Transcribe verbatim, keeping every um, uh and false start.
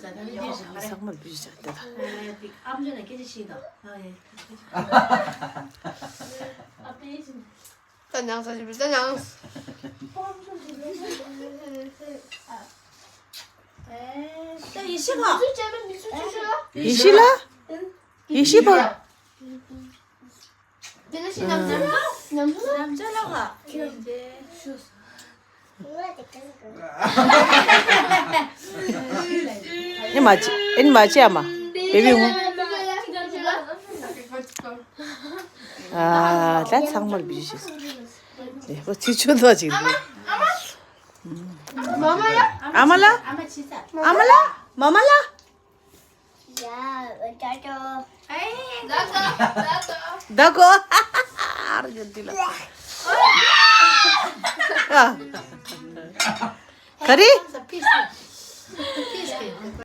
ཚང་མར་བུ་ཞིག་བྱ་དེ་དང་། ད་ཉང་ས་ཞིག་བུ་ད་ཉང་། ཡེ་ཤེས་ལ། ཡེ་ཤེས་པ། དེ་ནས་ཤི་ནམ་ཚོད་ལ་ནམ་ཚོད་ལ་ནམ་ཚོད་ལ་ལ། ཨེ་མ་ཅི་ཨེ་མ་ཅི་ཨ་མ་བེ་བི་ངུ། ཨ་ད་ཚང་མར་བུ་ཞིག་བྱ། ཨེ་ཁོ་ཚིག་ཆུ་ཚོད་ཅིག་རེད། ཨ་མ་ལ། ཨ་མ་ལ། མ་མ་ལ། ཡ། ད་ད་ད་ད་གོ། ཨ་ར་ཡོད་འདི་ལ། ཨ། ག་རེ།